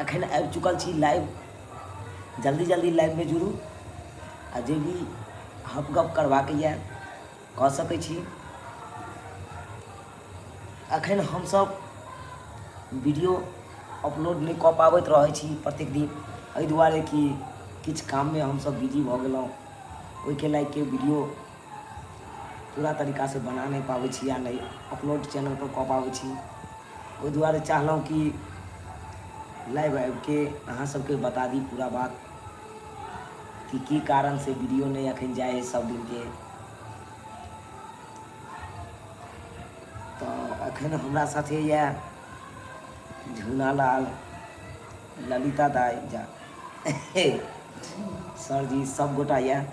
एखन आबि चुकल छी लाइव। जल्दी जल्दी लाइवमे जुड़ू आ जे भी हप गप करबाक यए कऽ सकै छी। एखन हमसभ वीडियो अपलोड नहि कऽ पाबैत रहै छी प्रत्येक दिन, एहि दुआरे कि किछु काममे हमसभ बिजी भऽ गेलहुँ, ओहिके लागि कऽ वीडियो पूरा तरीकासँ बना नहि पाबै छी आ नहि अपलोड चैनलपर कऽ पाबै छी। ओहि दुआरे चाहलहुँ कि लाइव आबिके अहाँ सबके बता दी पूरा बात कि की कारणसँ वीडियो नहि एखन जाइ हइ सब दिनके। तऽ एखन हमरा साथे यऽ झूना लाल, ललिता दाइ, जा सर जी, सब गोटा यऽ।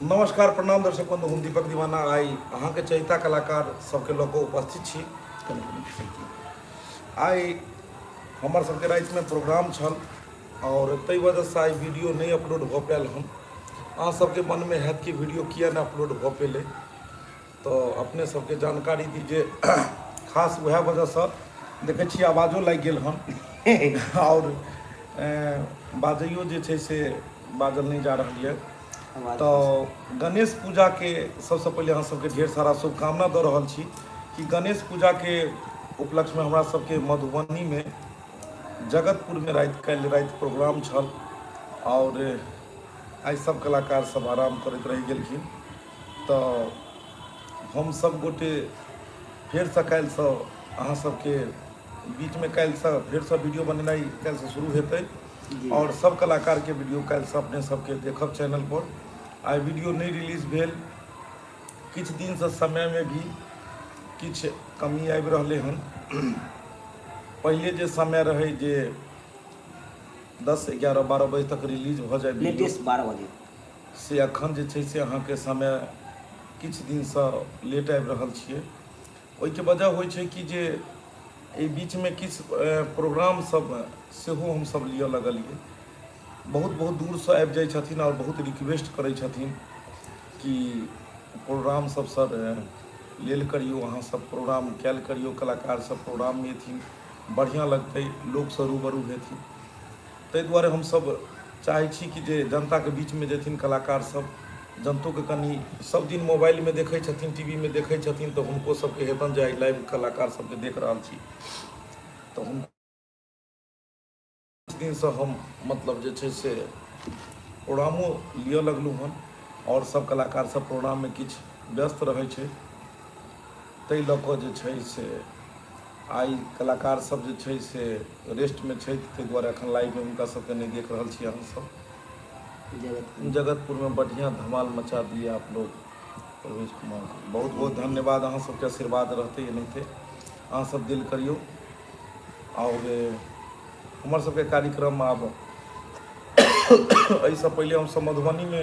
नमस्कार, प्रणाम दर्शक बंधु, हम दीपक दीवाना आइ अहाँके चहिता कलाकार सबके लऽ कऽ उपस्थित छी। आइ हमर सबके रातिमे प्रोग्राम छल आओर ताहि वजहसँ आइ वीडियो नहि अपलोड भऽ पायल हन। अहाँ सबके मनमे हैत कि वीडियो किया नहि अपलोड भऽ पेलै, तऽ अपने सबके जानकारी दी जे खास वएह वजहसँ देखै छी आवाजो लागि गेल हन आओर बाजैयो जे छै से बाजल नहि जा रहल यऽ। तऽ गणेश पूजाके सबसँ पहिले अहाँ सबके ढेर सारा शुभकामना दऽ रहल छी कि गणेश पूजाके उपलक्ष्यमे हमरा सबके मधुबनीमे जगतपुरमे राति काल्हि राति प्रोग्राम छल आओर आइ सब कलाकार सब आराम करैत रहि गेलखिन। तऽ हम सब गोटे फेरसँ काल्हिसँ अहाँ सबके बीचमे काल्हिसँ फेरसँ वीडियो बनेनाइ काल्हिसँ शुरू हेतै आओर सब कलाकारके वीडियो काल्हिसँ अपने सबके देखब चैनलपर। आइ वीडियो नहि रिलीज भेल, किछु दिनसँ समयमे भी किछु कमी आबि रहलै हन। पहिले जे समय रहै जे 10, 11, 12 बजे तक रिलीज भऽ जाय वीडियो, लेटेस्ट 12 बजे, से अखन जे छै से अहाँके समय किछु दिनसँ लेट आबि रहल छियै। ओहिके वजह होइ छै कि जे एहि बीचमे किछु प्रोग्राम सब सेहो हमसब लिअ लगलियै। बहुत बहुत दूरसँ आबि जाइ छथिन आओर बहुत रिक्वेस्ट करै छथिन कि प्रोग्राम सब सर लेल करियौ, अहाँ सब प्रोग्राम कयल करियौ, कलाकार सब प्रोग्राममे एथिन, बढ़िआँ लगतै, लोकसँ रूबरू हेथिन। ताहि दुआरे हमसब चाहै छी कि जे जनताके बीचमे जेथिन कलाकार सब, जनतोके कनि सब दिन मोबाइलमे देखै छथिन, टी वी मे देखै छथिन, तऽ हुनको सबके हेतनि जे आइ लाइव कलाकार सबके देख रहल छी। तऽ हुनको दिनसँ हम मतलब जे छै से प्रोग्रामो लिअ लगलहुँ हन आओर सब कलाकार सब प्रोग्राममे किछु व्यस्त रहै छै, ताहि लऽ कऽ जे छै से आइ कलाकार सब जे छै से रेस्टमे छथि, ताहि दुआरे एखन लाइवमे हुनका सबके नहि देख रहल छी अहाँ सब। जगतपुरमे बढ़िआँ धमाल मचा दिए आप लोग। प्रवेश कुमार, बहुत बहुत धन्यवाद, अहाँ सबके आशीर्वाद रहतै एनाहिते अहाँ सब दिल करियौ। आओर हमर सबके कार्यक्रम आब एहिसँ पहिले हमसब मधुबनीमे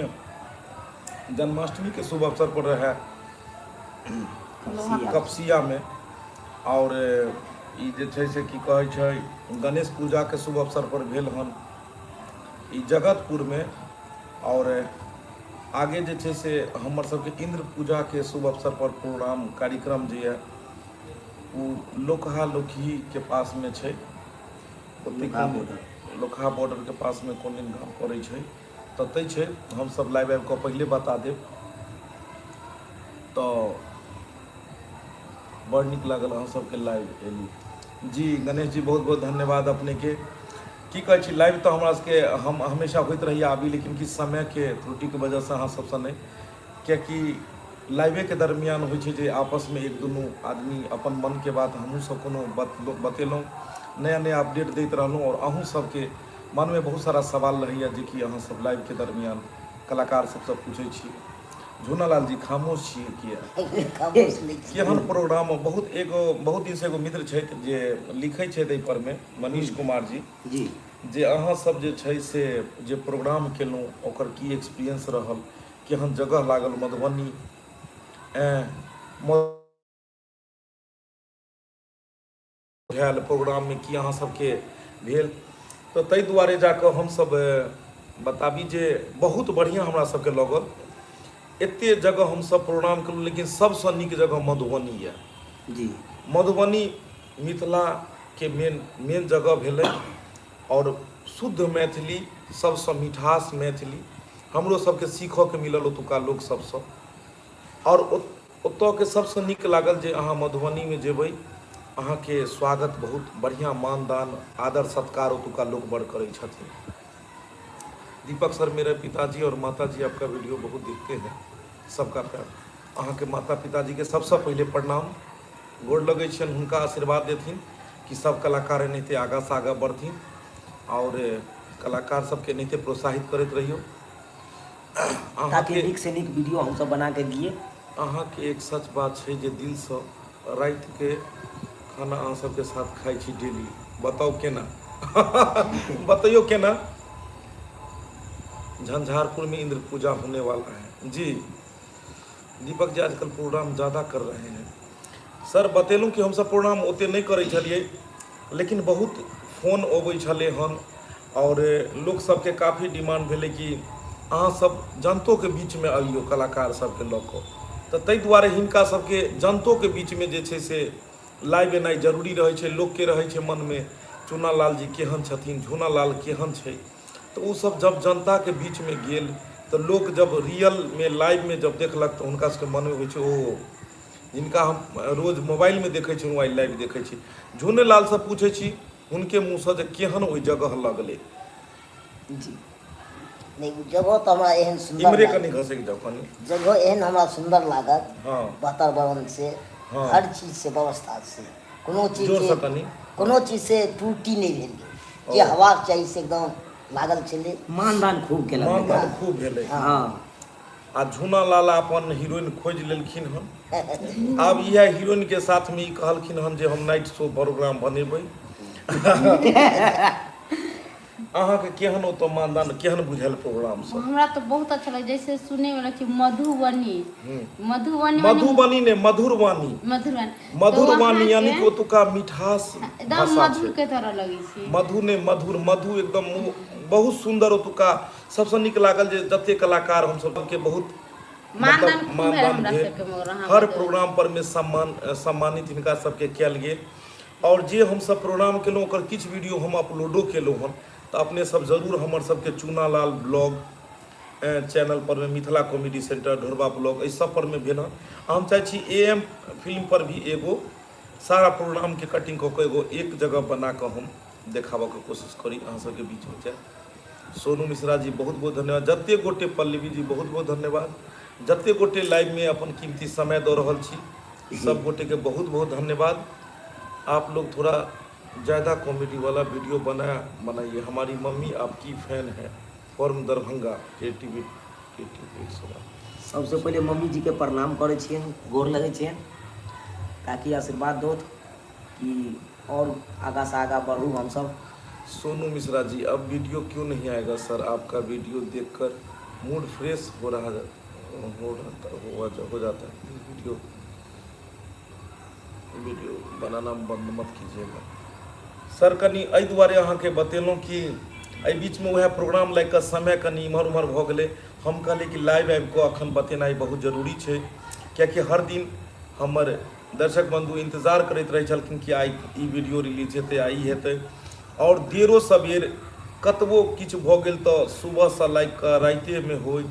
जन्माष्टमीके शुभ अवसर पर रहए कपसियामे, आओर ई जे छै से की कहै छै गणेश पूजाके शुभ अवसर पर भेल हन ई जगतपुरमे। आओर आगे जे छै से हमर सबके इन्द्र पूजाके शुभ अवसर पर प्रोग्राम कार्यक्रम जे यऽ ओ लोकहा लोकहीके पासमे छै, ओतहि लोकहा बॉर्डरके पासमे कोन दिन गाम पड़ै छै ततहि छै। हमसब लाइव आबि कऽ पहिले बता देब। तऽ बड़ नीक लागल अहाँ सबके लाइव एली जी। गणेश जी बहुत बहुत धन्यवाद अपनेके। की कहै छी, लाइव तऽ हमरा सबके हम हमेशा होइत रहैए आबी, लेकिन किछु समयके त्रुटिके वजहसँ अहाँ सबसँ नहि, किएकि लाइवेके दरमियान होइ छै जे आपसमे एक दुनू आदमी अपन मनके बात हमहूँ सब कोनो बतेलहुँ, नया नया अपडेट दैत रहलहुँ आओर अहूँ सबके मनमे बहुत सारा सवाल रहैए जे कि अहाँ सब लाइवके दरमियान कलाकार सबसँ पूछै छी। झूनालाल जी खामोश छियै किया? खामोश नहि छी। केहन प्रोग्राम? बहुत एगो बहुत दिनसँ एगो मित्र छथि जे लिखै छथि एहि परमे, मनीष कुमार जी जी, जे अहाँ सब जे छै से जे प्रोग्राम केलहुँ ओकर की एक्सपीरियंस रहल, केहन जगह लागल मधुबनी? भेल प्रोग्राममे की अहाँ सबके भेल। तऽ ताहि दुआरे जा कऽ हमसभ बताबी जे बहुत बढ़िआँ हमरा सभके लगल। एते जगह हमसभ प्रोग्राम केलहुँ, लेकिन सभसँ नीक जगह मधुबनी यऽ। जी। मधुबनी मिथिलाके मेन मेन जगह भेलै आओर शुद्ध मैथिली, सभसँ मिठास मैथिली हमरो सभके सीखऽके मिलल ओतुका लोक सभसँ। आओर ओतऽके सभसँ नीक लागल जे अहाँ मधुबनीमे जेबै, अहाँके स्वागत बहुत बढ़िआँ, मानदान आदर सत्कार ओतुका लोक बड़ करै छथिन। दीपक सर मेरे पिताजी और माताजी आपका वीडियो बहुत देखते हैं, सबका प्यार। अहाँके माता पिताजीके सबसँ पहिले प्रणाम, गोर लगै छियनि, हुनका आशीर्वाद देथिन कि सब कलाकार एनाहिते आगाँसँ आगाँ बढ़थिन आओर कलाकार सबके एनाहिते प्रोत्साहित करैत रहियौ। ताकि अहाँके नीक से नीक वीडियो हमसब बना के दिए। अहाँके एक सच बात छै जे दिलसँ रातिके खाना अहाँ सबके साथ खाइ छी डेली, बताउ केना? बतैयौ केना? झंझारपुर में इंद्र पूजा होने वाला है जी। दीपक जी आजकल प्रोग्राम ज़्यादा कर रहे हैं। सर बतेलहुँ कि हमसब प्रोग्राम ओते नहि करै छलियै, लेकिन बहुत फोन अबै छलै हन आओर लोक सबके काफी डिमांड भेलै कि अहाँ सब जनतोके बीचमे अबियौ कलाकार सबके लऽ कऽ, तऽ ताहि दुआरे हिनका सबके जनतोके बीचमे जे छै से लाइव एनाइ जरूरी रहै छै। लोकके रहै छै मनमे चूना लाल जी केहन छथिन, झूना लाल केहन छै, तऽ ओ सब जब जनताके बीचमे गेल तऽ लोक जब रियलमे लाइवमे जब देखलक तऽ हुनका सबके मनमे होइ छै ओ जिनका हम रोज मोबाइलमे देखै छलहुँ आइ लाइव देखै छी। झुने लालसँ पूछै छी हुनके मुँहसँ जे केहन ओहि जगह लगलै। जी। नहि, ओ जगह तऽ हमरा एहन सुन्दर इम्हरे लागल। कनि घसकि जाउ कनि। जगह एहन हमरा सुन्दर लागल। हँ। वातावरण से। हँ। हर चीज से, व्यवस्था से, कोनो चीज जोरसँ के कनि। कोनो चीज से त्रुटि नहि भेल। जे ओ। हवा चाही से एकदम लागल छलै। मानदान खूब केलक। मानदान खूब भेलै। हँ। आ झूना लाल अपन हीरोइन खोजि लेलखिन हन। आब इएह हीरोइन के साथ में ई कहलखिन हन जे हम नाइट शो प्रोग्राम बनेबै। अहाँके केहन ओतऽ मानदान, केहन बुझायल प्रोग्राम सब? हमरा तऽ बहुत अच्छा लगै, जैसे सुनै मे छै मधुबनी, मधुबनी माने मधुबनी ने, मधुरवानी। मधुरवानी। मधुरवानी यानी कि ओतुका मिठास एकदम भाषा मधुर छै। के तरह लगै छै। मधु ने मधुर, मधु एकदम मुँह बहुत सुन्दर। ओतुका सबसँ नीक लागल जे जते कलाकार हम सबके बहुत मानदान मतलब खूब भेल मानदान हमरा भेल। सबके, मगर अहाँ हर मधुबनी प्रोग्राम पर मे सम्मान सम्मानित हिनका सबके कयल गेल। आओर जे हमसब प्रोग्राम केलहुँ ओकर किछु वीडियो हम अपलोडो केलहुँ हन, तऽ अपने सब जरूर हमर सबके चूना लाल ब्लॉग चैनल पर मे, मिथिला कॉमेडी सेंटर, ढोरबा ब्लॉग, एहि सब पर मे भेल हन। हम चाहै छी ए एम फिल्म पर भी एगो सारा प्रोग्रामके कटिंग कऽ कऽ एगो एक जगह बना कऽ हम देखाबऽके कोशिश करी अहाँ सबके बीचमे जाय। सोनू मिश्रा जी बहुत बहुत धन्यवाद। जते गोटे, पल्लवी जी बहुत बहुत धन्यवाद। जते गोटे लाइवमे अपन कीमती समय दऽ रहल छी सब गोटेके बहुत बहुत धन्यवाद। आप लोग थोड़ा ज़्यादा कॉमेडी वाला वीडियो बनाइए, हमारी मम्मी आपकी फैन है, फॉर्म दरभंगा के टी वी के टी वी 108। सबसे पहिले मम्मी जी के प्रणाम करै छियनि, गोर लगै छियनि, ताकि आशीर्वाद दोथ कि और आगाँ से आगाँ बढ़ू हमसब। सोनू मिश्रा जी अब वीडियो क्यों नहीं आएगा सर, आपका वीडियो देखकर मूड फ्रेश हो रहा हो रहा हो जाता है। वीडियो वीडियो बनाना बंद मत कीजिएगा सर। कनि एहि दुआरे अहाँके बतेलहुँ कि एहि बीचमे उएह प्रोग्राम लागि कऽ समय कनि इम्हर उम्हर भऽ गेलै। हम कहलियै कि लाइव आबि कऽ एखन बतेनाइ बहुत जरूरी छै, किएकि हर दिन हमर दर्शक बन्धु इन्तजार करैत रहै छलखिन कि आइ ई वीडियो रिलीज हेतै, आइ ई हेतै। आओर देरो सबेर कतबो किछु भऽ गेल तऽ सुबहसँ लागि कऽ रातिएमे होइ,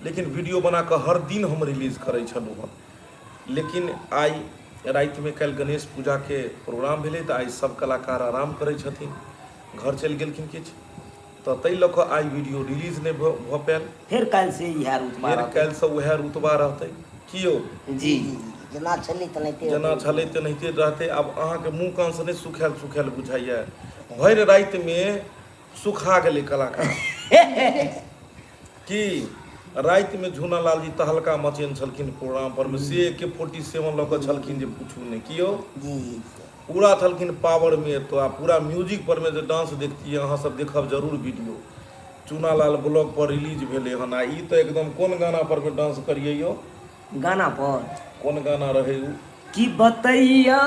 लेकिन वीडियो बना कऽ हर दिन हम रिलीज करै छलहुँ हँ। लेकिन आइ रातिमे काल्हि गणेश पूजाके प्रोग्राम भेलै तऽ आइ सब कलाकार आराम करै छथिन, घर चलि गेलखिन किछु, तऽ ताहि लऽ कऽ आइ वीडियो रिलीज नहि भऽ पायल। फेर काल्हि से इएह रुतबा फेर रहतै। काल्हिसँ उएह रुतबा रहतै की यौ? जी। जी जी, जेना छलै तेनाहिते जेना रहतै। छलै तेनाहिते रहतै। आब अहाँके मुँह कानसँ नहि सुखायल सुखायल बुझाइए? भरि रातिमे सुखा गेलै कलाकार की। रातिमे झूना लालजी तहलका मचेन छलखिन प्रोग्राम पर मे, से ए के 47 लऽ कऽ छलखिन जे पूछू नहि की यौ। जी जी। पूरा छलखिन पावर मे तो आ पूरा म्यूजिक पर मे जे डांस देखतियै अहाँ सब, देखब जरूर वीडियो चूना लाल ब्लॉग पर रिलीज भेलै हन। आ ई तऽ एकदम कोन गाना पर मे डांस करियै यौ? गाना पर कोन गाना रहै उ? कि बतैया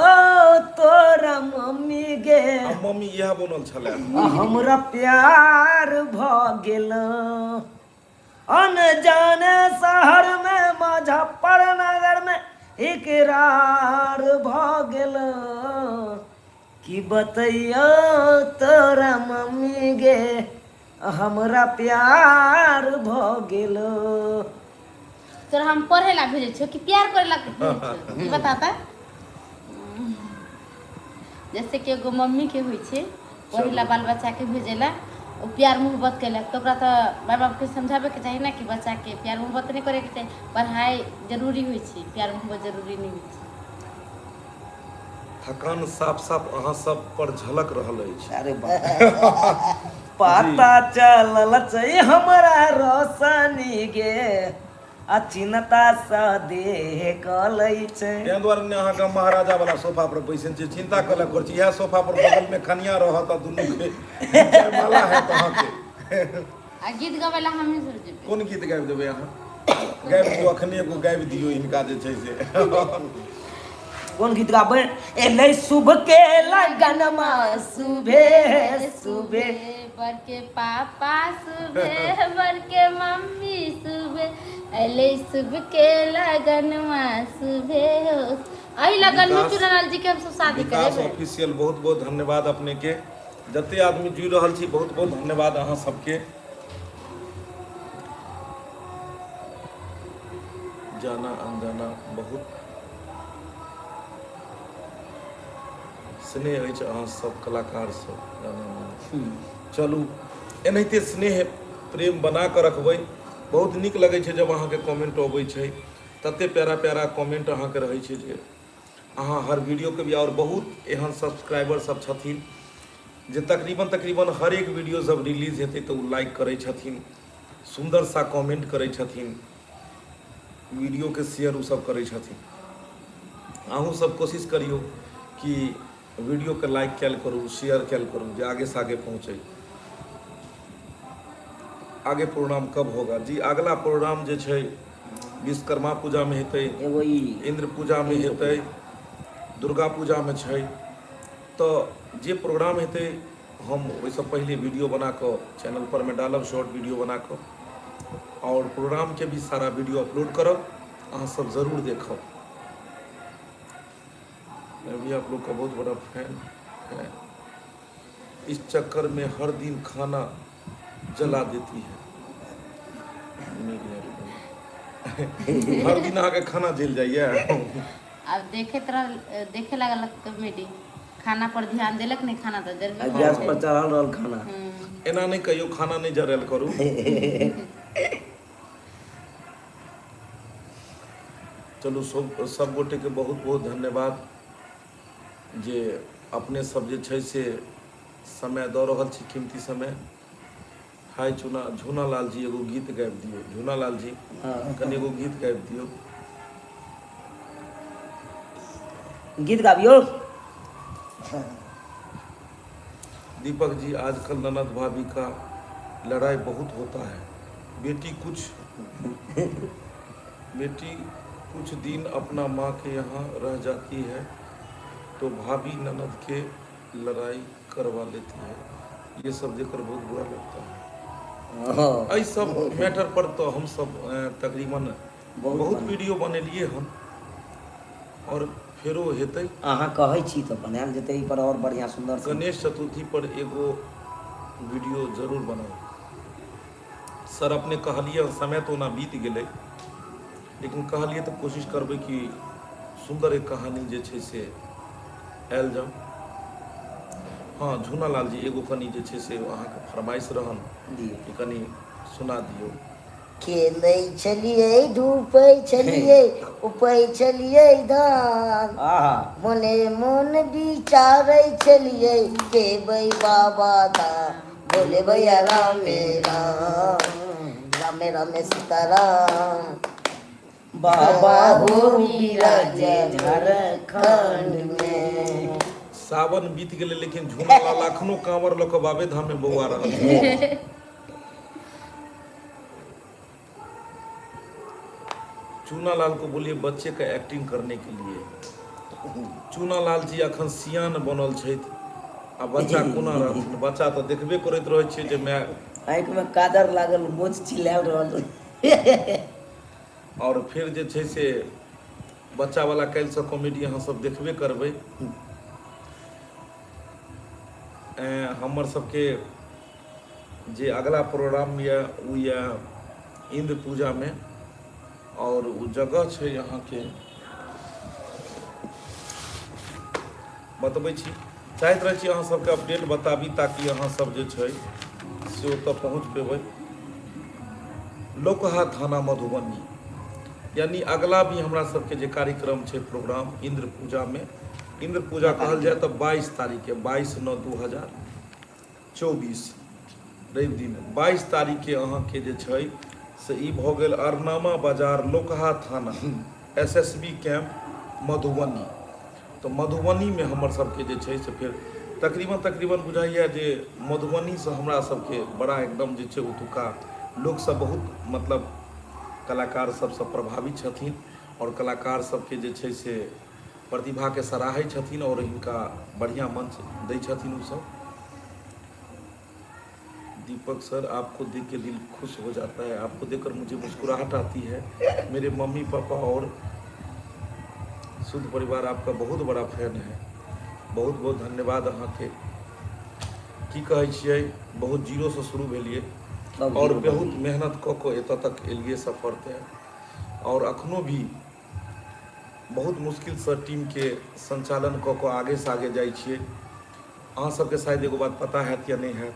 तोरा मम्मी गे। आ मम्मी इएह बनल छलै। आ हमरा प्यार भ गेल अनजाने शहर में, मुजफ्फरनगर में इकरार भ गेल। कि बतैया तोरा मम्मी गे, हमरा प्यार भ गेल। तोरा हम पढ़े ला भेजै छियौ कि प्यार करे ला भेजै छियौ, ई बता त। जैसे कि एगो मम्मी के होइ छै पढ़े ला बाल बच्चा के भेजे ला, ओ प्यार मोहब्बत केलक तऽ ओकरा तऽ माय बापके समझाबैके चाही ने कि बच्चाके प्यार मोहब्बत नहि करैके चाही, पढ़ाइ जरूरी होइ छै, प्यार मोहब्बत जरूरी नहि होइ छै। थकान साफ साफ अहाँ सब पर झलक रहल अछि। अरे बाप, पता चलल छै हमरा रोशनी गे, आ चिन्ता सँ देह गलै छै। ताहि दुआरे ने अहाँके महाराजा वाला सोफा पर बैसल छी, चिन्ता कऽ करै छी। इएह सोफा पर बगलमे कनिया रहत आ दुनू के जयमाला हैत अहाँके। आ गीत गाबै ला हमही सब जेबै। कोन गीत गाबि देबै अहाँ? गाबि दियौ अखने एगो गाबि दियौ हिनका जे छै से। कोन गीत गाबै? एलै शुभ के लगनमा सुबे सुबे, बर के पापा सुबे, बर के मम्मी सुबे, एलै शुभ के लगनमा सुबे हो। एहि लगन में चुनलाल जी के हम सब शादी विकास करेबै। ऑफिशियल, बहुत बहुत धन्यवाद अपने के। जते आदमी जुड़ि रहल छी, बहुत बहुत धन्यवाद अहाँ सबके। जाना अनजाना बहुत स्नेह अछि अहाँ सब कलाकार सब जाना अनजाना। चलू, एनाहिते स्नेह प्रेम बना कऽ रखबै। बहुत नीक लगै छै जब अहाँके कमेंट अबै छै, तते प्यारा प्यारा कमेंट अहाँके रहै छै जे अहाँ हर वीडियोके भी। आओर बहुत एहन सब्सक्राइबर सब छथिन जे तकरीबन तकरीबन हर एक वीडियो सब रिलीज हेतै तऽ ओ लाइक करै छथिन, सुन्दर सा कमेंट करै छथिन, वीडियोके शेयर ओ सब करै छथिन। अहूँ सब कोशिश करियौ कि वीडियोके लाइक कयल करू, शेयर कयल करू, जे आगेसँ आगे पहुँचै। आगे प्रोग्राम कब होगा जी? अगला प्रोग्राम जे छै विश्वकर्मा पूजामे हेतै, एगो ई इन्द्र पूजामे हेतै, दुर्गा पूजामे छै। तऽ जे प्रोग्राम हेतै हम ओहिसँ पहिले वीडियो बना कऽ चैनल पर मे डालब, शॉर्ट वीडियो बना कऽ, आओर प्रोग्रामके भी सारा वीडियो अपलोड करब, अहाँ सब जरूर देखब। मैं भी आप लोग का बहुत बड़ा फैन है, इस चक्कर में हर दिन खाना जला देती है मेरी हस्बैंड। हर दिन अहाँके खाना जल जाइए? आब देखैत रह, देखे लागल कॉमेडी, खाना पर ध्यान देलक नहि, खाना तऽ जरबे आ गैस पर चढ़ल रहल खाना। एना नहि कहियौ, खाना नहि जरल करू। चलू, सब सब गोटेके बहुत बहुत धन्यवाद जे अपने सब जे छै से समय दऽ रहल छी, कीमती समय। हाय चुना झूना लाल जी, एगो गीत गाबि दियौ। झूना लाल जी, कनि एगो गीत गाबि दियौ। गीत गाबियौ। दीपक जी, आजकल ननद भाभी का लड़ाई बहुत होता है। बेटी कुछ दिन अपना माँ के यहाँ रह जाती है तो भाभी ननद के लड़ाई करवा लेती है। ये सब देखकर बहुत बुरा लगता है। एहि सब मैटर पर तऽ हम सब तकरीबन बहुत बहुत वीडियो बनेलिए हन आओर फेरो हेतै। अहाँ कहै छी तऽ बनायल जेतै एहि पर आओर बढ़िआँ सुन्दर से। गणेश चतुर्थी पर एगो वीडियो जरूर बनाउ सर। अपने कहलिए, समय तऽ ओना बीत गेलै, लेकिन कहलिए तऽ कोशिश करबै कि सुन्दर एक कहानी जे छै से आयल जाउ। हँ झूना लाल जी, एगो कनि जे छै से अहाँके फरमाइश रहन दियौ कि कनि सुना दियौ। खेलै छलियै, धूपै छलियै, उपै छलियै धान, आहा मोने मोन विचारै छलियै जेबै बाबा धाम। बोले भैया रामे राम, रामे रामे सीताराम, बाबा हो बिराजे झारखंड में। सावन बीत गेलै, लेकिन झूना लाल अखनो कांवर लऽ कऽ बाबे धाम में बौआ रहल छै। चूना लाल को बोलिए बच्चे का एक्टिंग करने के लिए। चूना लाल जी अखन सियान बनल छथि आ बच्चा कोना रहथिन बच्चा तऽ देखबे करैत रहै छियै जे माय आँखिमे काजर लागल मोछ चिल्लायल रहल आओर फेर जे छै से बच्चावला काल्हिसँ कॉमेडी अहाँ सब देखबे करबै हमर सबके जे अगला प्रोग्राम यऽ ओ यऽ इन्द्र पूजामे आओर ओ जगह छै अहाँके बतबै छी चाहैत रहै छी अहाँ सबके अपडेट बताबी ताकि अहाँ सब जे छै से ओतऽ पहुँच पेबै लोकहा थाना मधुबनी यानी अगला भी हमरा सबके जे कार्यक्रम छै प्रोग्राम इन्द्र पूजामे इन्द्र पूजा कहल जाय तऽ 22 तारीखके 22/9/2024 रवि दिन 22 तारीखके अहाँके जे छै से ई भऽ गेल अरनामा बाजार लोकहा थाना S S B camp Madhubani तऽ मधुबनीमे हमर सबके जे छै से फेर तकरीबन तकरीबन बुझाइए जे मधुबनीसँ हमरा सबके बड़ा एकदम जे छै ओतुका लोकसब बहुत मतलब कलाकार सबसँ प्रभावित छथिन आओर कलाकार सबके जे छै से प्रतिभाके सराहै छथिन आओर हिनका बढ़िआँ मंच दै छथिन ओसब दीपक सर आपको देख के दिल खुश हो जाता है आपको देखकर मुझे मुस्कुराहट आती है मेरे मम्मी पापा और शुद्ध परिवार आपका बहुत बड़ा फैन है बहुत बहुत धन्यवाद अहाँके की कहै छियै बहुत जीरोसँ शुरू भेलियै सब आओर जीरो बहुत मेहनत कऽ कऽ एतऽ तक एलियै सफर तय आओर अखनो भी बहुत मुश्किलसँ टीमके संचालन कऽ कऽ आगेसँ आगे जाइ छियै अहाँ सबके शायद एगो बात पता हैत या नहि हैत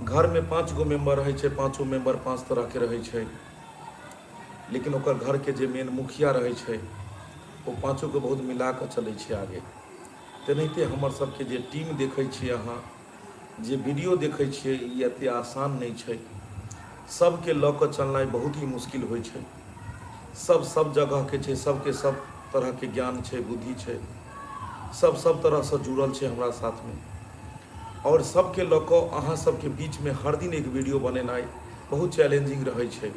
घरमे पाँच गो मेम्बर रहै छै पाँचो मेम्बर पाँच तरहके रहै छै लेकिन ओकर घरके जे मेन मुखिया रहै छै ओ पाँचोके बहुत मिला कऽ चलै छै आगे तेनाहिते हमर सबके जे टीम देखै छियै अहाँ जे वीडियो देखै छियै ई एते आसान नहि छै सबके लऽ कऽ चलनाइ बहुत ही मुश्किल होइ छै सब सब जगहके छै सबके सब तरहके ज्ञान छै बुद्धि छै सब सब तरहसँ जुड़ल छै हमरा साथमे आओर सबके लऽ कऽ अहाँ सबके बीचमे हर दिन एक वीडियो बनेनाइ बहुत चैलेंजिंग रहै छै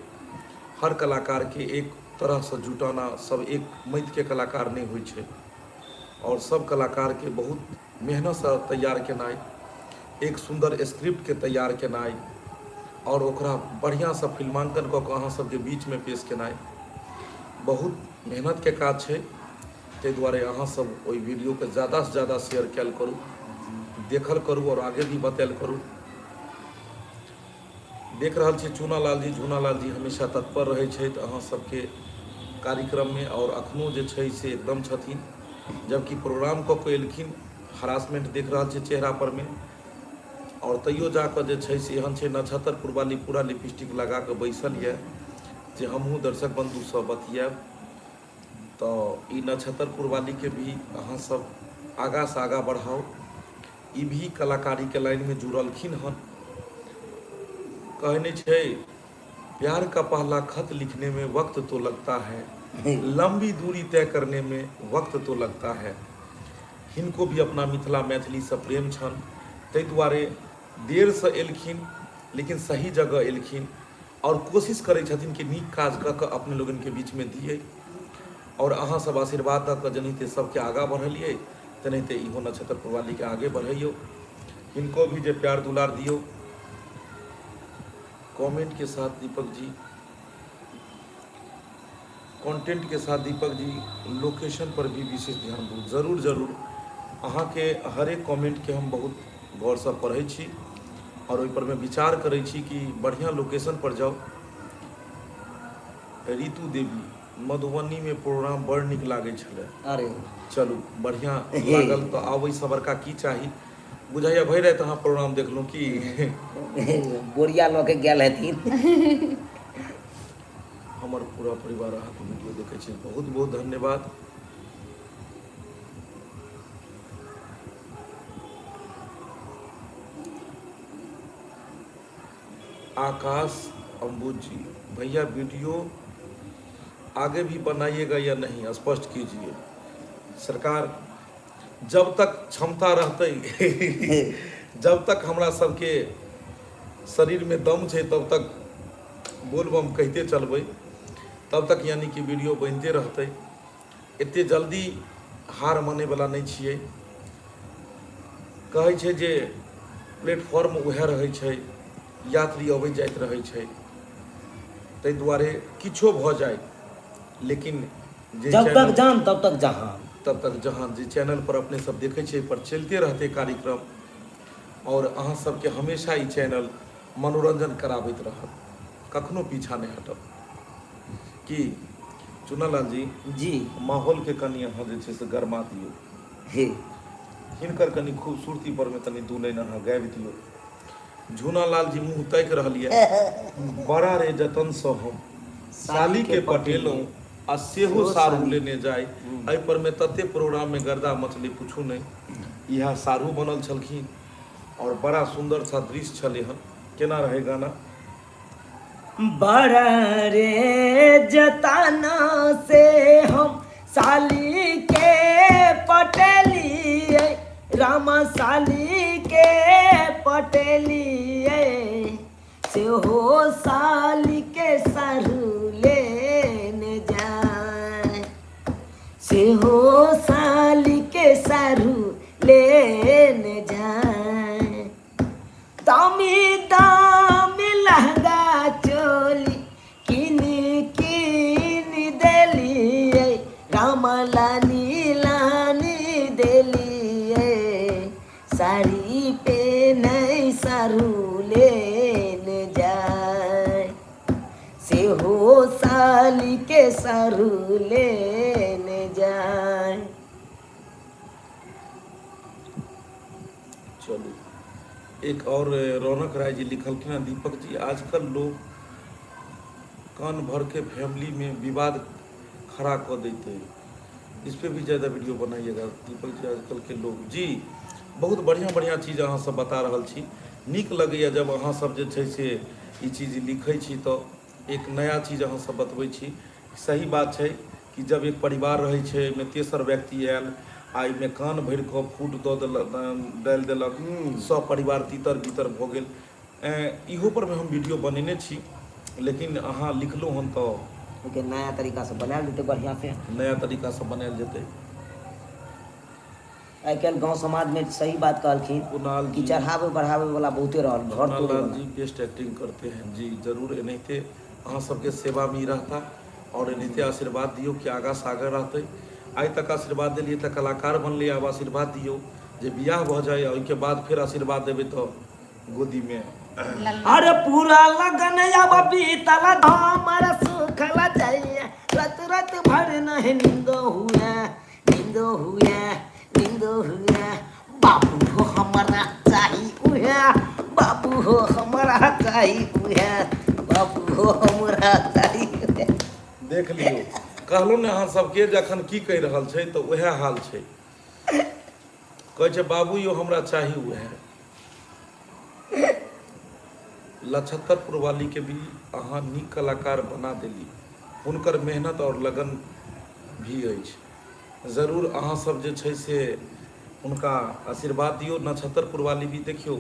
हर कलाकारके एक तरहसँ जुटाना सब एक मैतके कलाकार नहि होइ छै आओर सब कलाकारके बहुत मेहनतसँ तैयार केनाइ एक सुन्दर स्क्रिप्टके तैयार केनाइ आओर ओकरा बढ़िआँसँ फिल्माङ्कन कऽ कऽ अहाँ सबके बीचमे पेश केनाइ बहुत मेहनतके काज छै ताहि दुआरे अहाँ सब ओहि वीडियोके ज्यादासँ ज्यादा शेयर कयल करू देखल करू आओर आगे भी बतायल करू देख रहल छी चूना लाल जी झूना लाल जी हमेशा तत्पर रहै छथि अहाँ सबके कार्यक्रममे आओर अखनो जे छै से एकदम छथिन जबकि प्रोग्राम कऽ कऽ एलखिन हरासमेंट देख रहल छै चेहरा परमे आओर तैयो जा कऽ जे छै से एहन छै नक्षत्रपुर वाली पूरा लिपस्टिक लगा कऽ बैसल यऽ जे हमहूँ दर्शक बन्धुसँ बतियाएब तऽ ई नक्षत्रपुर वालीके भी अहाँ सब आगाँसँ आगाँ बढ़ाउ ई भी कलाकारीके लाइनमे जुड़लखिन हन कहै नहि छै प्यार का पहला खत लिखने में वक्त तो लगता है लंबी दूरी तय करने में वक्त तो लगता है हिनको भी अपना मिथिला मैथिलीसँ प्रेम छनि ताहि दुआरे देरसँ एलखिन लेकिन सही जगह एलखिन आओर कोशिश करै छथिन कि नीक काज कऽ कऽ अपने लोगनके बीचमे दियै आओर अहाँ सब आशीर्वाद दऽ कऽ जेनाहिते सबके आगाँ बढ़लियै तेनाहिते इहो नक्षत्र प्रवालीके आगे बढ़ैयौ हिनको भी जे प्यार दुलार दियौ कमेंट के साथ दीपक जी कंटेंट के साथ दीपक जी लोकेशन पर भी विशेष ध्यान दू जरूर जरूर अहाँके हरेक कमेंटके हम बहुत गौरसँ पढ़ै छी आओर ओहिपर मे विचार करै छी कि बढ़िआँ लोकेशन पर जाउ रितु देवी मधुबनीमे प्रोग्राम बड़ नीक लागै छलै अरे चलू बढ़िआँ लागल तऽ आब ओहिसँ बड़का की चाही बुझाइए भरि राति अहाँ प्रोग्राम देखलहुँ की बोरिया लऽ के गेल हेथिन हमर पूरा परिवार अहाँके वीडियो देखै छै बहुत बहुत धन्यवाद आकाश अंबुज जी भैया वीडियो आगे भी बनाइएगा या नहीं स्पष्ट कीजिए सरकार जब तक क्षमता रहतै जब तक हमरा सबके शरीरमे दम छै तब तक बोलबम कहिते चलबै तब तक यानी कि वीडियो बनिते रहतै एते जल्दी हार मानैवला नहि छियै। कहै छै जे प्लेटफॉर्म उएह रहै छै, यात्री अबैत जाइत रहै छै, ताहि दुआरे किछो भऽ जाय लेकिन जे जब तक चैनल जान तब तक जहान। तब तक जहान जे चैनल पर अपने सब देखै छियै पर चलिते रहतै कार्यक्रम आओर अहाँ सबके हमेशा ई चैनल मनोरंजन कराबैत रहत, कखनो पीछा नहि हटत। की चुनालाल जी? जी। माहौलके कनि अहाँ जे छै से गरमा दियौ। हे हिनकर कनि खूबसूरती परमे कनि दू लाइन अहाँ गाबि दियौ। झूनालाल जी मुँह ताकि रहल यऽ। बड़ा रे जतनसँ हम सालीके पटेलहुँ आ सेहो सारू लेने जाय। एहि परमे तते प्रोग्राममे गर्दा मचलै पूछू नहि। इएह सारू बनल छलखिन आओर बड़ा सुन्दर सा दृश्य छलै हन। केना रहै गाना? बड़ा रे जतना से हम साली के पटेलिए, रामा साली के पटेलिए, सेहो साली के सारू लेने जाए, सेहो साली के सारू लेने जाए। दामी दामी लहंगा चोली किन किन देलिए, राम लानी लानी देलिए, साड़ी पे नहीं सारू लेने जाए, सेहो साली के सारू लेने जाए। चलू एक और रौनक राय जी लिखलखिन हँ, दीपक जी आजकल लोग कान भर के फैमिली में विवाद खड़ा कऽ देते हैं, इस पे भी ज़्यादा वीडियो बनाइएगा दीपक जी। आजकल के लोग जी बहुत बढ़िआँ बढ़िआँ चीज अहाँ सब बता रहल छी, नीक लगैए जब अहाँ सब जे छै से ई चीज लिखै छी तऽ एक नया चीज अहाँ सब बतबै छी। सही बात छै कि जब एक परिवार रहै छै ओहिमे तेसर व्यक्ति आयल आ एहिमे कान भरि कऽ फूट दऽ देलक, डालि देलक, सब परिवार तीतर बितर भऽ गेल। इहो परमे हम वीडियो बनेने छी, लेकिन अहाँ लिखलहुँ हन तऽ ओहिके नया तरीकासँ बनायल जेतै बढ़िआँसँ। नया तरीकासँ बनायल जेतै। आइ काल्हि गाँव समाजमे सही बात कहलखिन कुणाल कि जी चढ़ाबै बढ़ाबै वाला बहुते रहल घर कुणाल तोड़ै लाल वाला। जी बेस्ट एक्टिंग करते हैं जी, जरूर एनाहिते अहाँ सबके सेवामे ई रहता आओर एनाहिते आशीर्वाद दियौ कि आगाँ सागर रहतै। आइ तक आशीर्वाद देलियै तऽ कलाकार बनलै, आब आशीर्वाद दियौ जे बियाह भऽ जाय आ ओहिके बाद फेर आशीर्वाद देबै तऽ गोदीमे अरे पूरा लगन अब बीतल हमर सुखल जाइए, रत रत भर नहीं नींद हुए, नींद हुए, नींद हुए, बाबू हो हमरा चाही उहे, बाबू हो हमरा चाही उहे, बाबू हो हमरा चाही उहे। देख लियौ, कहलहुँ ने अहाँ सबके जखन की कहि रहल छै तऽ उएह हाल छै। कहै छै बाबू यौ हमरा चाही उएह। लछत्तरपुर वाली के भी अहाँ नीक कलाकार बना देली, हुनकर मेहनत आओर लगन भी अछि। जरूर अहाँ सब जे छै से हुनका आशीर्वाद दियौ। नक्षत्रपुर वाली भी देखियौ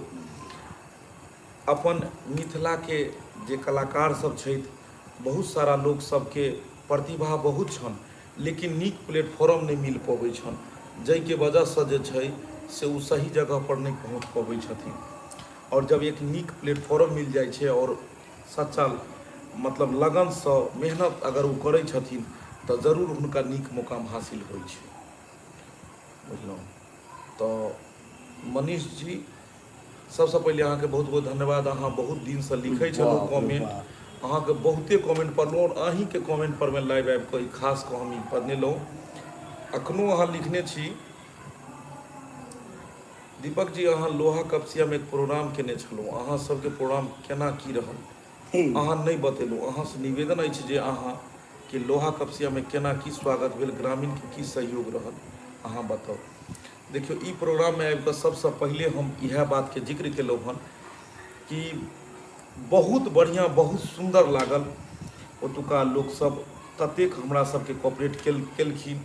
अपन मिथिलाके जे कलाकार सब छथि, बहुत सारा लोक सबके प्रतिभा बहुत छनि, लेकिन नीक प्लेटफॉर्म नहि मिल पबै छनि, जाहिके वजहसँ जे छै से ओ सही जगहपर नहि पहुँच पबै छथिन। आओर जब एक नीक प्लेटफॉर्म मिल जाइ छै आओर सच्चा मतलब लगनसँ मेहनत अगर ओ करै छथिन तऽ जरूर हुनका नीक मुकाम हासिल होइ छै, बुझलहुँ। तऽ मनीष जी सबसँ पहिले अहाँके बहुत बहुत धन्यवाद। अहाँ बहुत दिनसँ लिखै छलहुँ बाप रे कमेंट, बाप। अहाँके बहुते कमेंट पढ़लहुँ आओर अहीँके कमेंट परमे लाइव आबि कऽ ई खास कऽ हम ई बनेलहुँ। अखनो अहाँ लिखने छी दीपक जी अहाँ लोहा कपसियामे एक प्रोग्राम केने छलहुँ, अहाँ सबके प्रोग्राम केना की रहल अहाँ नहि बतेलहुँ। अहाँसँ निवेदन अछि जे अहाँ के लोहा कपसियामे केना की स्वागत भेल, ग्रामीणके की सहयोग रहल अहाँ बताउ। देखियौ ई प्रोग्राममे आबि कऽ सबसँ पहिले हम इएह बातके जिक्र केलहुँ हन कि बहुत बढ़िआँ बहुत सुन्दर लागल। ओतुका लोकसब ततेक हमरा सबके कोऑपरेट केलखिन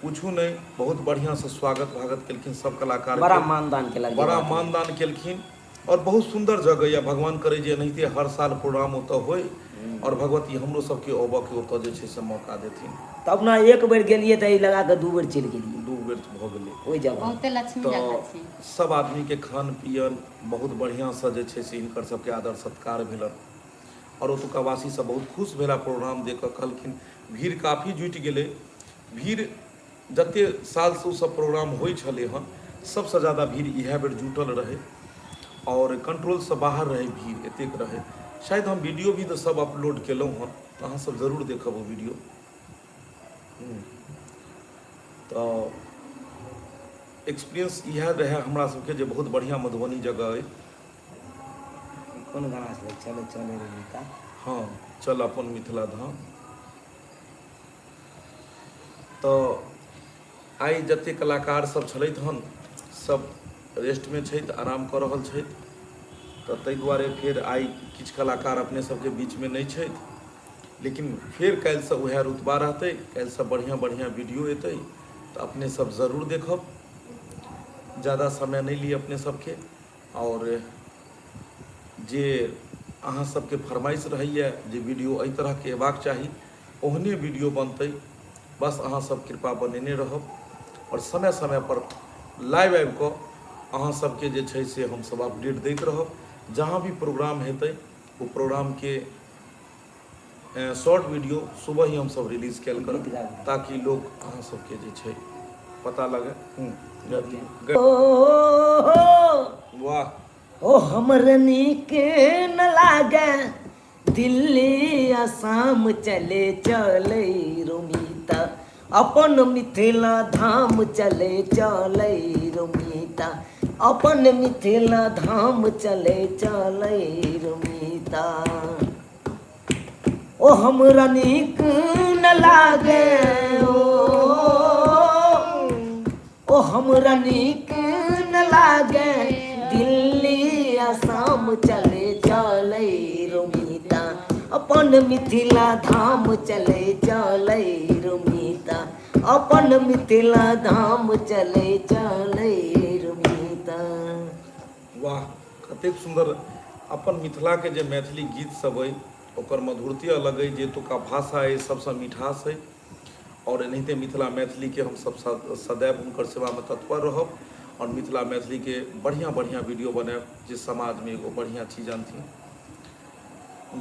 पूछू नहि, बहुत बढ़िआँसँ स्वागत भागत केलखिन सब कलाकार, बड़ा मानदान केलक, बड़ा मानदान केलखिन। आओर बहुत सुन्दर जगह यऽ भगवान करै जे एनाहिते हर साल प्रोग्राम ओतऽ होइ आओर भगवती हमरो सबके अबऽके ओतऽ जे छै से मौका देथिन। तऽ अपना एक बेर गेलियै तऽ एहि लगा कऽ दू बेर चलि गेलियै। दू बेर भऽ गेलै। ओहि जगह। बहुते लक्ष्मी जगह तऽ छै। सब आदमीके खान पियन बहुत बढ़िआँसँ जे छै से हिनकर सबके आदर सत्कार भेलनि आओर ओतुका वासी सब बहुत खुश भेला प्रोग्राम देख कऽ कहलखिन भीड़ काफी जुटि गेलै भीड़ जते सालसँ ओसब प्रोग्राम होइ छलै हँ सबसँ जादा भीड़ इएह बेर जुटल रहै आओर कंट्रोलसँ बाहर रहै भीड़ एतेक रहै शायद हम वीडियो भी तऽ सब अपलोड केलहुँ हँ तऽ अहाँ सब जरूर देखब ओ वीडियो। तऽ एक्सपीरियंस इएह रहै हमरा सबके जे बहुत बढ़िआँ मधुबनी जगह अइ। कोन गाना छलै चले चले रे मीता? हँ चल अपन मिथिला धाम। तऽ आइ जतेक कलाकार सब छलथि हन सब रेस्टमे छथि आराम कऽ रहल छथि तऽ ताहि दुआरे फेर आइ किछु कलाकार अपने सबके बीचमे नहि छथि लेकिन फेर काल्हिसँ उएह रुतबा रहतै काल्हिसँ बढ़िआँ बढ़िआँ वीडियो एतै तऽ अपने सब जरूर देखब जादा समय नहि ली अपने सबके आओर जे अहाँ सबके फरमाइश रहैए जे वीडियो एहि तरहके अयबाक चाही ओहने वीडियो बनतै बस अहाँ सब कृपा बनेने रहब आओर समय समयपर लाइव आबि कऽ अहाँ सबके जे छै से हमसब अपडेट दैत रहब जहाँ भी प्रोग्राम हेतै ओ प्रोग्रामके शॉर्ट वीडियो सुबह ही हमसब रिलीज कयल करब ताकि लोक अहाँ सबके जे छै पता लगे। वाह। ओ हमर नीक न लागे दिल्ली आसाम चले चलै रोमिता अपन मिथिला धाम चले चलै रोमिता अपन मिथिला धाम चले चलै रोमिता ओ हमरा नीक न लागे ओ ओ हमरा नीक न लागे दिल्ली आसाम चले चलै रोमिता अपन मिथिला धाम चले चलै रोमिता अपन मिथिला धाम चले चलै रोमिता। वाह कतेक सुन्दर अपन मिथिलाके जे मैथिली गीत सब अइ ओकर मधुरते अलग अइ जे एतुका भाषा अइ सबसँ मिठास अइ आओर एनाहिते मिथिला मैथिलीके हमसब सदैव हुनकर सेवामे तत्पर रहब आओर मिथिला मैथिलीके बढ़िआँ बढ़िआँ वीडियो बनायब जे समाजमे एगो बढ़िआँ चीज अनथिन।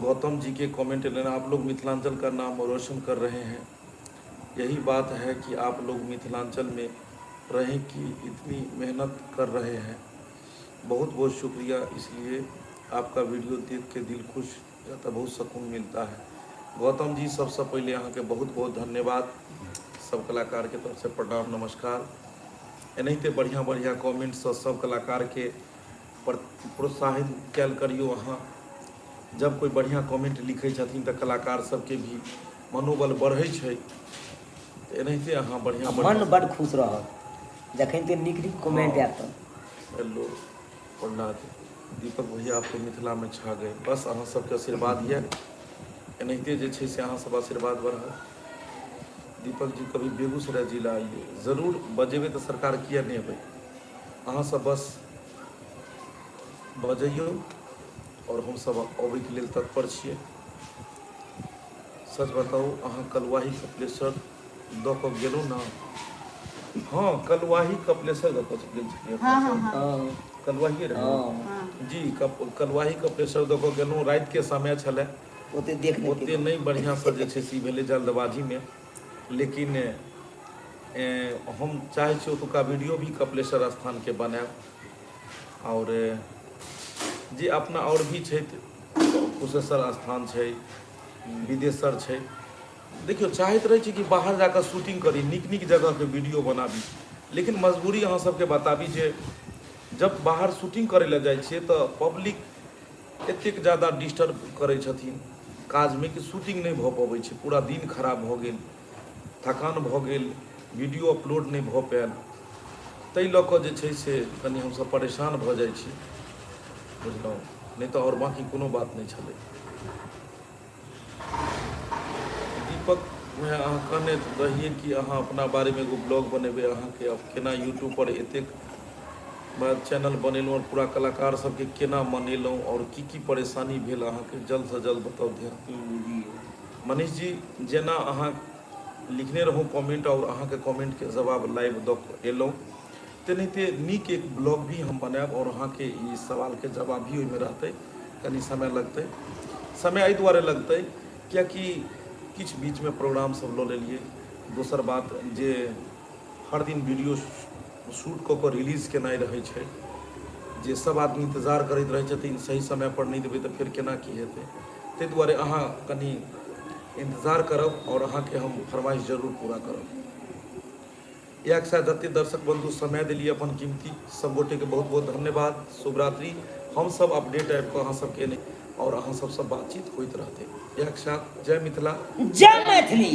गौतम जी के कमेंट एलनि आप लोग मिथिलांचल का नाम रोशन कर रहे हैं यही बात है कि आप लोग मिथिलांचल में रहें कि इतनी मेहनत कर रहे हैं बहुत बहुत शुक्रिया इसलिए आपका वीडियो देख के दिल खुश जाता बहुत सुकून मिलता है। गौतम जी सबसँ पहिले अहाँके बहुत बहुत धन्यवाद सब कलाकारके तरफसँ प्रणाम नमस्कार एनाहिते बढ़िआँ बढ़िआँ कमेंटसँ सब कलाकारके प्रोत्साहित कयल करियौ अहाँ जब कोइ बढ़िआँ कमेंट लिखै छथिन तऽ कलाकार सबके भी मनोबल बढ़ै छै तऽ एनाहिते अहाँ बढ़िआँ मन बड्ड खुश रहत जखन ते नीक नीक कमेंट आयत तऽ। हेलो प्रहलाद दीपक भैया आप तो मिथिला में छा गए बस अहाँ सबके आशीर्वाद यऽ एनाहिते जे छै से अहाँ सब आशीर्वाद बढ़त दीपक जी कभी बेगूसराय जिला आइए जरूर बजेबै तऽ सरकार किया नहि एबै अहाँ सब बस बजैयौ आओर हमसब अबैके लेल तत्पर छियै सच बताउ अहाँ कलुआही कपिलेश्वर दऽ कऽ गेलहुँ ने? हँ कलुआही कपिलेश्वर दऽ कऽ गेल छलियै। हँ हँ हँ हँ कलुआहिए रहै हँ हँ जी कलुआही कपिलेश्वर दऽ कऽ गेलहुँ रातिके समय छलै ओते देख नहि ओते नहि बढ़िआँसँ जे छै से ई भेलै जल्दबाजीमे लेकिन हम चाहै छी ओतुका वीडियो भी कपिलेश्वर स्थानके बनायब आओर जे अपना आओर भी छथि कुशेश्वर स्थान छै बिदेश्वर छै देखियौ चाहैत रहै छी कि बाहर जाकऽ शूटिंग करी नीक नीक जगहके वीडियो बनाबी लेकिन मजबूरी अहाँ सबके बताबी जे जब बाहर शूटिंग करै लए जाइ छियै तऽ पब्लिक एतेक जादा डिस्टर्ब करै छथिन काजमे कि शूटिंग नहि भऽ पबै छै पूरा दिन खराब भऽ गेल थकान भऽ गेल वीडियो अपलोड नहि भऽ पायल ताहि लऽ कऽ जे छै से कनि हमसब परेशान भऽ जाइ छी बुझलहुँ नहि तऽ आओर बाँकी कोनो बात नहि छलै। दीपक भैया अहाँ कहने रहियै कि अहाँ अपना बारेमे एगो ब्लॉग बनेबै अहाँके आब केना यूट्यूबपर एतेक बाद चैनल बनेलहुँ आओर पूरा कलाकार सबके केना मनेलहुँ आओर की की परेशानी भेल अहाँके जल्दसँ जल्द बताउ ध्यान मनीष जी जेना अहाँ लिखने रहौँ कमेंट आओर अहाँके कमेंटके जवाब लाइव दऽ कऽ एलहुँ तेनाहिते नीक एक ब्लॉग भी हम बनायब आओर अहाँके ई सवालके जवाब भी ओहिमे रहतै कनि समय लगतै समय एहि दुआरे लगतै किएकि किछु बीचमे प्रोग्राम सब लऽ लेलियै दोसर बात जे हर दिन वीडियो शूट कऽ कऽ रिलीज केनाइ रहै छै जे सब आदमी इंतजार करैत रहै छथिन सही समयपर नहि देबै तऽ फेर केना की हेतै ताहि दुआरे अहाँ कनि इंतजार करब आओर अहाँके हम फरमाइश जरूर पूरा करब इएहके साथ जतेक दर्शक बन्धु समय देलियै अपन कीमती सब गोटेके बहुत बहुत धन्यवाद शुभरात्रि हमसब अपडेट आबि कऽ अहाँ सबके आओर अहाँ सबसँ बातचीत होइत रहतै इएहके साथ जय मिथिला जय मैथिली।